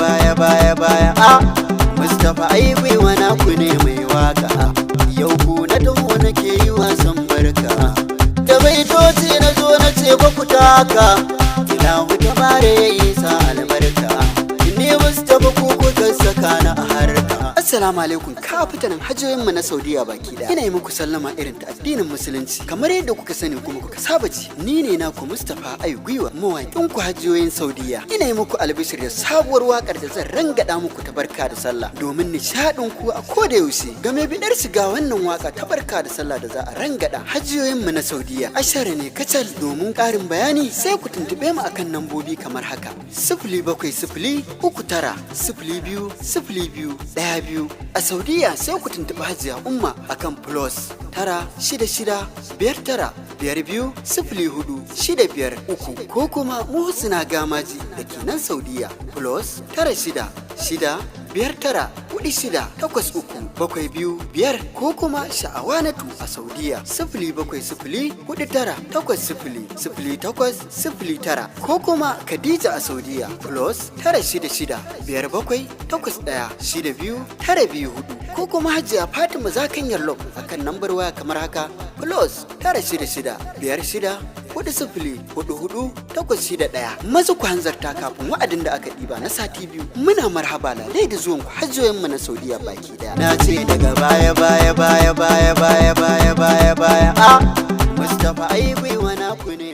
baya baya baya. A Mustapha ai gwiwa na ku ne mai waka. Yau ku na taho nake yi wasan barka. Da baitoci na zo na ce ba ku taka. Ilahu ta bare ya yi sa albarka. Ni Mustapha ku kuka saka na a harka. Assalamu alaikum kafitanin hajiyoyin mu na Saudiya baki daya. Ina yi muku sallama irin ta addinin Musulunci. Kamar yadda kuka sani kuma kuka saba ji, ni ne naku Mustapha Ai Gwiwa, mawaƙin ku hajiyoyin Saudiya. Ina yi muku albishir da sabuwar wakar da zan rangada muku ta barka da sallah domin nishadin ku a koda yaushe. Game bidar shiga wannan waka ta barka da sallah da za a rangada hajiyoyin mu na Saudiya 10 ne kacal. Domin ƙarin bayani sai ku tuntube mu akan nambobi kamar haka: 07039020212. A Saudiya sai ku tuntuɓi Hajiya Umma akan +966595204653, ko kuma Muhsina Gamaji da ke nan Saudiya +966594683725, ko kuma Sha'awanatu a Saudiya 07049800809, ko kuma Khadija a Saudiya +966578162924, ko kuma Hajiya Fatima Zakanyar Lok akan nambar waya kamar haka: +966564044861. Maza ku hanzarta kafin wa'adin da aka ɗiba na sati 2. Muna marhaba lalai da zuwan ku hajjoyin mu na Saudiya baki daya. Na ce daga baya baya baya baya baya baya baya baya. A Mustapha ai gwiwa na ku ne.